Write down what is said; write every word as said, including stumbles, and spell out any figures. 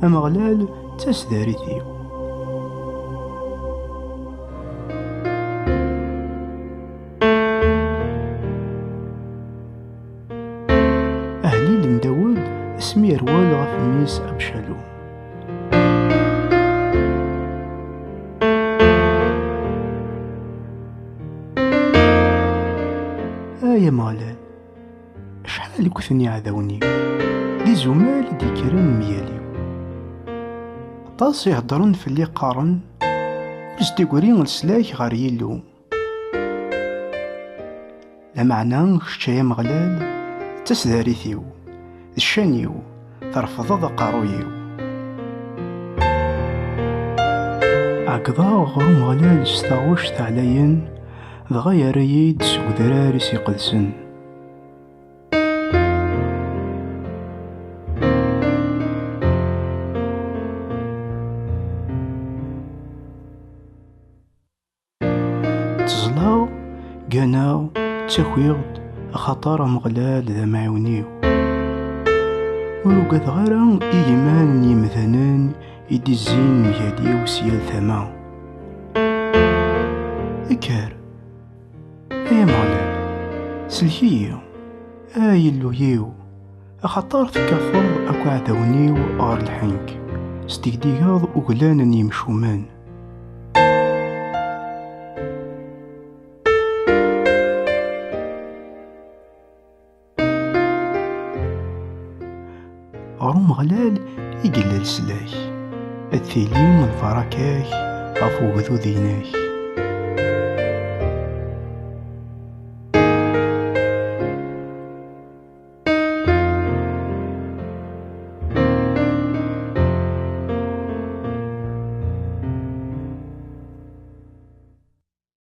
Ameɣlal d taseddarit-iw. Ahlil n Dawed asmi yerwel ɣef mmi-s Abcalum. Ay Ameɣlal, acḥal i gten yiɛdawen-iw, d izumal i d-yekkren mgal-iw. Aṭas i heddren fell-i qqaren, ur s-d-iggri leslak ɣer Yillu. Lameɛna kečč ay Ameɣlal, d taseddarit-iw, d ccan-iw, trefdeḍ aqerruy-iw. Ɛeggḍeɣ ɣer Umeɣlal s taɣect ɛlayen, dɣa yerra-yi-d seg udrar-is iqedsen. Tteẓlaɣ, gganeɣ, ttakiɣ-d, axaṭer Ameɣlal d amɛiwen-iw. Ur ugadeɣ ara i yiman n yimdanen i d-izzin mgal-iw si yal tama. Kker, ay Ameɣlal, sellek-iyi, ay Illu-iw, axaṭer tekkateḍ akk iɛdawen-iw ɣer lḥenk, tesdegdigeḍ uglan n yimcumen. Ɣer Umeɣlal i yella leslak, ad tili lbaraka-k ɣef ugdud-inek.